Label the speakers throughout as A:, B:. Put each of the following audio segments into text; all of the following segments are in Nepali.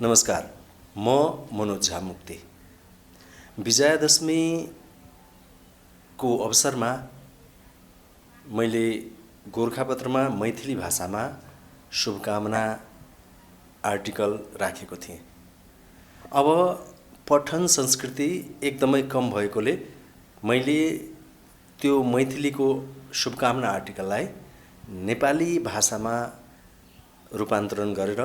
A: नमस्कार, म मनोज झा मुक्ति। विजयादशमीको अवसरमा मैले गोरखापत्रमा मैथिली भाषामा शुभकामना आर्टिकल राखेको थिएँ। अब पठन संस्कृति एकदमै कम भएकोले मैले त्यो मैथिलीको शुभकामना आर्टिकललाई नेपाली भाषामा रूपान्तरण गरेर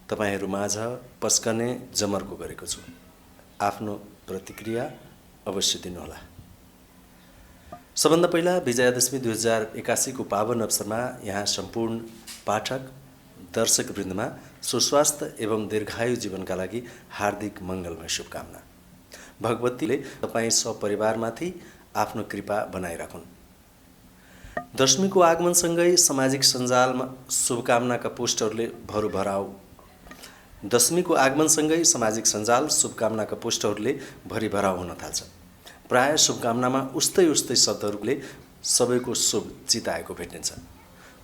A: तपाईहरुमाझ पस्कने जमर्को गरेको छु। आफ्नो प्रतिक्रिया अवश्य दिनुहोला। सबभन्दा पहिला विजयादशमी 2081 को पावन अवसरमा यहाँ सम्पूर्ण पाठक दर्शक वृन्दमा सुस्वास्थ्य एवं दीर्घायु जीवनका लागि हार्दिक मङ्गलमय शुभकामना। भगवतीले तपाईं सपरिवारमाथि आफ्नो कृपा बनाइराखुन्। दशमीको आगमनसँगै सामाजिक सञ्जालमा शुभकामनाका पोस्टरले भरभराउ दशमीको आगमनसँगै सामाजिक सञ्जाल शुभकामनाका पोस्टरले भरिभराउ हुन थाल्छ। प्राय शुभकामनामा उस्तै शब्दहरूले सबैको शुभ चिताएको भेटिन्छ।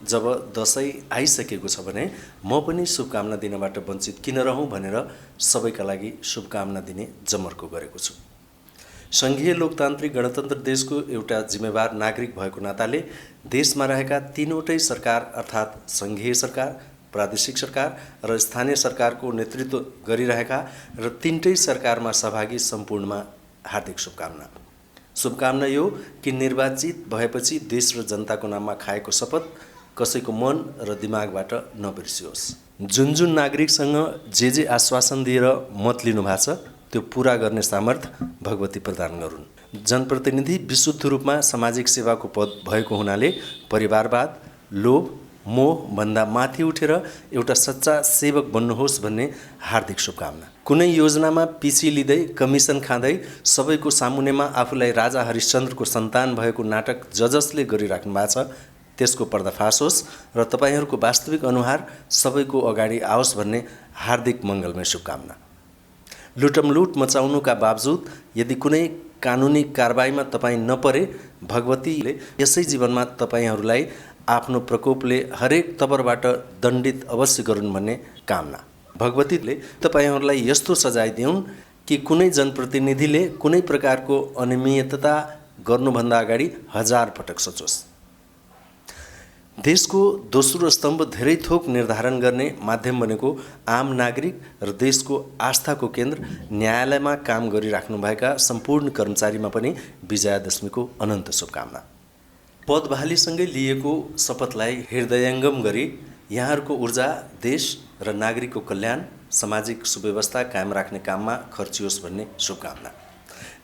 A: जब दशैं आइसकेको छ भने म पनि शुभकामना दिनबाट वञ्चित किन रहौं भनेर सबैका लागि शुभकामना दिने जमर्को गरेको छु। संघीय लोकतान्त्रिक गणतन्त्र देशको एउटा जिम्मेवार नागरिक भएको नाताले देशमा रहेका तीनवटै सरकार अर्थात् संघीय सरकार, प्रादेशिक सरकार र स्थानीय सरकारको नेतृत्व गरिरहेका र तीनटै सरकारमा सहभागी सम्पूर्णमा हार्दिक शुभकामना। शुभकामना यो कि निर्वाचित भएपछि देश र जनताको नाममा खाएको शपथ कसैको मन र दिमागबाट नबिर्सियोस्। जुन नागरिकसँग जे आश्वासन दिएर मत लिनु भएको छ त्यो पूरा गर्ने सामर्थ्य भगवती प्रदान गरून्। जनप्रतिनिधि विशुद्ध रूपमा सामाजिक सेवाको पद भएको हुनाले परिवारवाद, लोभ, मोह भन्दा माथि उठेर एउटा सच्चा सेवक बन्नुहोस् भन्ने हार्दिक शुभकामना। कुनै योजनामा पिसी लिँदै कमिसन खाँदै सबैको सामुन्नेमा आफूलाई राजा हरिश्चन्द्रको सन्तान भएको नाटक जसले गरिराख्नु भएको छ त्यसको पर्दाफास होस् र तपाईहरुको वास्तविक अनुहार सबैको अगाडि आओस् भन्ने हार्दिक मङ्गलमय शुभकामना। लुटमलुट मचाउनुका बावजुद यदि कुनै कानुनी कारबाहीमा तपाई नपरे भगवतीले यसै जीवनमा तपाईहरुलाई आफ्नो प्रकोपले हरेक तबरबाट दण्डित अवश्य गरून् भन्ने कामना। भगवतीले तपाईहरुलाई यस्तो सजाय दिउन् कि कुनै जनप्रतिनिधिले कुनै प्रकारको अनियमितता गर्नुभन्दा अगाडि 1000 पटक सोचोस्। देशको दोस्रो स्तम्भ धेरै थोक निर्धारण गर्ने माध्यम बनेको आम नागरिक र देशको आस्थाको केन्द्र न्यायालयमा काम गरिराख्नुभएका सम्पूर्ण कर्मचारीमा पनि विजयादशमीको अनन्त शुभकामना। पदबहालीसँगै लिएको शपथलाई हृदयङ्गम गरी यहाँहरूको ऊर्जा देश र नागरिकको कल्याण, सामाजिक सुव्यवस्था कायम राख्ने काममा खर्चियोस् भन्ने शुभकामना।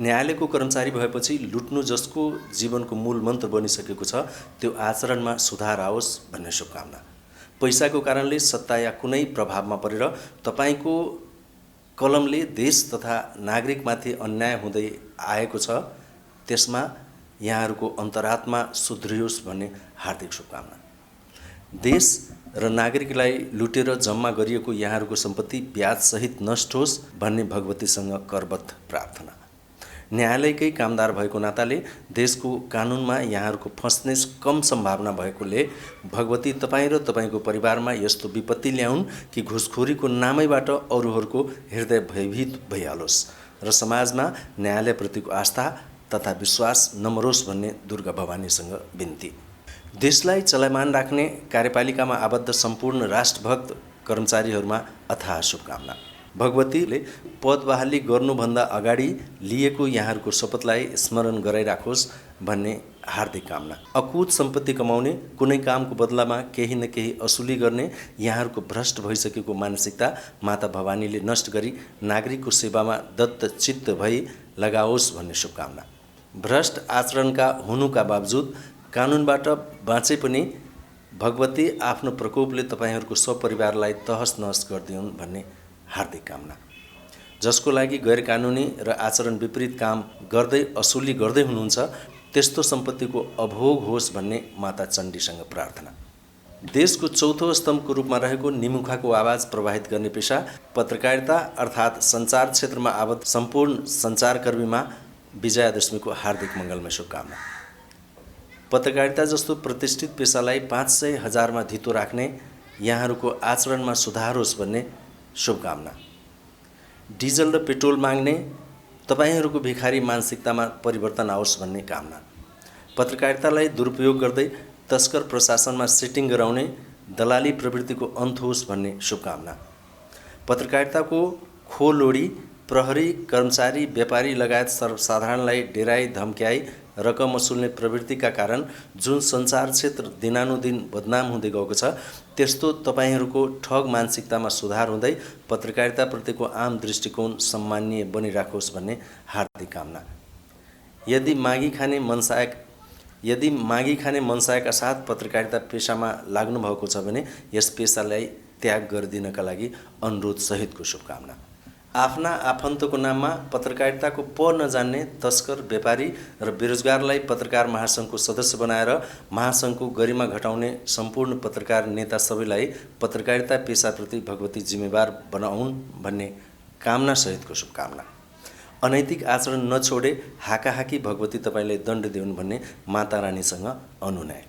A: न्यायालयको कर्मचारी भएपछि लुट्नु जसको जीवनको मूल मन्त्र बनिसकेको छ त्यो आचरणमा सुधार आओस् भन्ने शुभकामना। पैसाको कारणले सत्ता या कुनै प्रभावमा परेर तपाईको कलमले देश तथा नागरिकमाथि अन्याय हुँदै आएको छ त्यसमा यहाँहरूको अन्तरात्मा सुध्रियोस् भन्ने हार्दिक शुभकामना। देश र नागरिकलाई लुटेर जम्मा गरिएको यहाँहरूको सम्पत्ति ब्याजसहित नष्ट होस् भन्ने भगवतीसँग करबद्ध प्रार्थना। न्यायालयकै कामदार भएको नाताले देशको कानुनमा यहाँहरूको फस्ने कम सम्भावना भएकोले भगवती तपाईं र तपाईंको परिवारमा यस्तो विपत्ति ल्याउन् कि घुसखोरीको नामैबाट अरूहरूको हृदय भयभीत भइहालोस् र समाजमा न्यायालयप्रतिको आस्था तथा विश्वास नमरोस् भन्ने दुर्गा भवानीसँग बिन्ती। देशलाई चलायमान राख्ने कार्यपालिकामा आबद्ध सम्पूर्ण राष्ट्रभक्त कर्मचारीहरूमा अथाह शुभकामना। भगवतीले पदबहाली गर्नुभन्दा अगाडि लिएको यहाँहरूको शपथलाई स्मरण गराइराखोस् भन्ने हार्दिक कामना। अकुत सम्पत्ति कमाउने, कुनै कामको बदलामा केही न केही असुली गर्ने यहाँहरूको भ्रष्ट भइसकेको मानसिकता माता भवानीले नष्ट गरी नागरिकको सेवामा दत्तचित्त भई लगाओस् भन्ने शुभकामना। भ्रष्ट आचरणका हुनुका बावजुद कानुनबाट बाँचे पनि भगवती आफ्नो प्रकोपले तपाईहरुको सपरिवारलाई तहस नहस गरिदिउन् भन्ने हार्दिक कामना। जसको लागि गैर कानुनी र आचरण विपरीत काम गर्दै असुली गर्दै हुनुहुन्छ त्यस्तो सम्पत्तिको अभोग होस् भन्ने माता चण्डीसँग प्रार्थना। देशको चौथो स्तम्भको रूपमा रहेको निमुखाको आवाज प्रवाहित गर्ने पेशा पत्रकारिता अर्थात् सञ्चार क्षेत्रमा आबद्ध सम्पूर्ण सञ्चारकर्मीमा विजयादशमीको हार्दिक मङ्गलमय शुभकामना। पत्रकारिता जस्तो प्रतिष्ठित पेशालाई 500,000 मा धितो राख्ने यहाँहरूको आचरणमा सुधार होस् भन्ने शुभकामना। डिजल र पेट्रोल माग्ने तपाईहरूको भिखारी मानसिकतामा परिवर्तन आओस् भन्ने कामना। पत्रकारितालाई दुरुपयोग गर्दै तस्कर प्रशासनमा सिटिङ गराउने दलाली प्रवृत्तिको अन्त होस् भन्ने शुभकामना। पत्रकारिताको खोल ओढी प्रहरी, कर्मचारी, व्यापारी लगायत सर्वसाधारणलाई डेराई धम्क्याई रकम वसुल्ने प्रवृत्तिका कारण जुन सञ्चार क्षेत्र दिनानुदिन बदनाम हुँदै गएको छ, त्यस्तो तपाईहरूको ठग मानसिकतामा सुधार हुँदै पत्रकारिताप्रतिको आम दृष्टिकोण सम्माननीय बनिराखोस् भन्ने हार्दिक कामना। यदि मागी खाने मनसायका साथ पत्रकारिता पेशामा लाग्नु भएको छ भने यस पेशालाई त्याग गरिदिनका लागि अनुरोध सहितको शुभकामना। आफ्ना आफन्तको नाममा पत्रकारिताको प नजान्ने तस्कर, व्यापारी र बेरोजगारलाई पत्रकार महासङ्घको सदस्य बनाएर महासङ्घको गरिमा घटाउने सम्पूर्ण पत्रकार नेता सबैलाई पत्रकारिता पेशाप्रति भगवती जिम्मेवार बनाउन् भन्ने कामना सहितको शुभकामना। अनैतिक आचरण नछोडे हाकाहाकी भगवती तपाईँलाई दण्ड देउन् भन्ने माता रानीसँग अनुनय।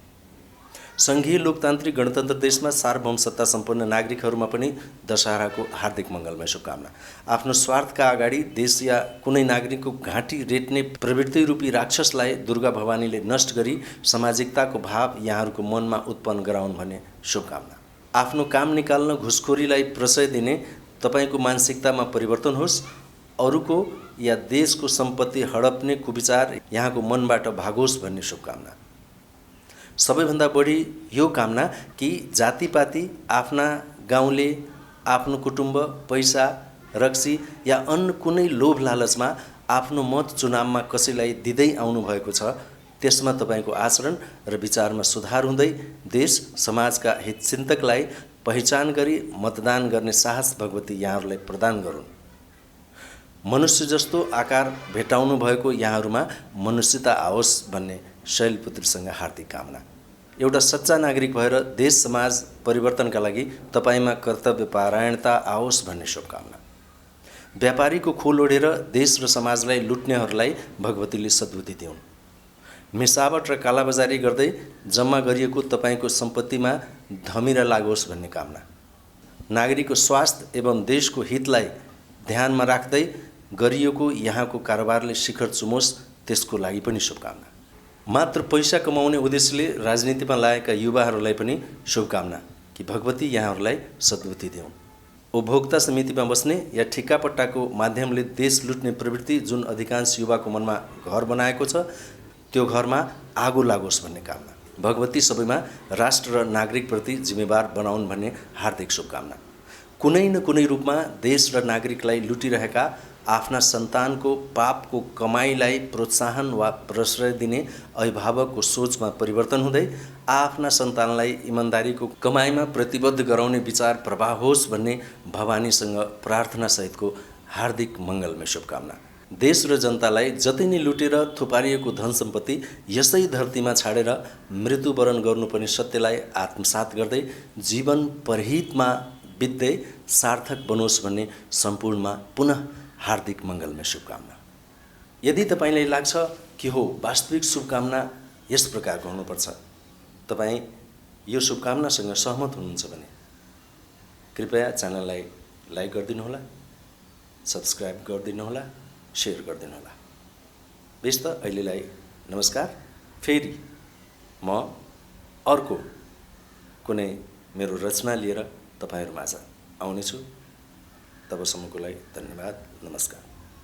A: सङ्घीय लोकतान्त्रिक गणतन्त्र देशमा सार्वभौम सत्ता सम्पन्न नागरिकहरूमा पनि दशहराको हार्दिक मङ्गलमय शुभकामना। आफ्नो स्वार्थका अगाडि देश या कुनै नागरिकको घाँटी रेट्ने प्रवृत्ति रूपी राक्षसलाई दुर्गा भवानीले नष्ट गरी सामाजिकताको भाव यहाँहरूको मनमा उत्पन्न गराउन् भन्ने शुभकामना। आफ्नो काम निकाल्न घुसखोरीलाई प्रशय दिने तपाईँको मानसिकतामा परिवर्तन होस्, अरूको या देशको सम्पत्ति हडप्ने कुविचार यहाँको मनबाट भागोस् भन्ने शुभकामना। सबैभन्दा बढी यो कामना कि जातिपाती, आफ्ना गाउँले, आफ्नो कुटुम्ब, पैसा, रक्सी या अन्य कुनै लोभ लालचमा आफ्नो मत चुनावमा कसैलाई दिँदै आउनुभएको छ, त्यसमा तपाईँको आचरण र विचारमा सुधार हुँदै देश समाजका हितचिन्तकलाई पहिचान गरी मतदान गर्ने साहस भगवती यहाँहरूलाई प्रदान गरून्। मनुष्य जस्तो आकार भेटाउनु भएको यहाँहरूमा मनुष्यता आओस् भन्ने शैलपुत्रीसँग हार्दिक कामना। एउटा सच्चा नागरिक भएर देश समाज परिवर्तनका लागि तपाईँमा कर्तव्य परायणता आओस् भन्ने शुभकामना। व्यापारीको खोल ओढेर देश र समाजलाई लुट्नेहरूलाई भगवतीले सद्बुद्धि दिउन्। मिसावट र कालाबजारी गर्दै जम्मा गरिएको तपाईँको सम्पत्तिमा धमिरा लागोस् भन्ने कामना। नागरिकको स्वास्थ्य एवं देशको हितलाई ध्यानमा राख्दै गरिएको यहाँको कारोबारले शिखर चुमोस्, त्यसको लागि पनि शुभकामना। मात्र पैसा कमाउने उद्देश्यले राजनीतिमा लागेका युवाहरूलाई पनि शुभकामना कि भगवती यहाँहरूलाई सद्बुद्धि दिउन्। उपभोक्ता समितिमा बस्ने या ठिक्कापट्टाको माध्यमले देश लुट्ने प्रवृत्ति जुन अधिकांश युवाको मनमा घर बनाएको छ, त्यो घरमा आगो लागोस् भन्ने कामना। भगवती सबैमा राष्ट्र र नागरिकप्रति जिम्मेवार बनाउन् भन्ने हार्दिक शुभकामना। कुनै न कुनै रूपमा देश र नागरिकलाई लुटिरहेका आफ्ना सन्तानको पापको कमाईलाई प्रोत्साहन वा प्रश्रय दिने अभिभावकको सोचमा परिवर्तन हुँदै आफ्ना सन्तानलाई इमान्दारीको कमाईमा प्रतिबद्ध गराउने विचार प्रवाह होस् भन्ने भवानीसँग प्रार्थनासहितको हार्दिक मङ्गलमय शुभकामना। देश र जनतालाई जति नै लुटेर थुपारिएको धन सम्पत्ति यसै धरतीमा छाडेर मृत्युवरण गर्नुपर्ने सत्यलाई आत्मसात गर्दै जीवन परहितमा बित्दै सार्थक बनोस् भन्ने सम्पूर्णमा पुनः हार्दिक मङ्गलमय शुभकामना। यदि तपाईँलाई लाग्छ कि हो वास्तविक शुभकामना यस प्रकारको हुनुपर्छ, तपाईँ यो शुभकामनासँग सहमत हुनुहुन्छ भने कृपया च्यानललाई लाइक गरिदिनुहोला, सब्सक्राइब गरिदिनुहोला, सेयर गरिदिनुहोला। बेस त अहिलेलाई नमस्कार। फेरि म अर्को कुनै मेरो रचना लिएर तपाईँहरूमाझ आउनेछु। तबसम्मको लागि धन्यवाद, नमस्कार।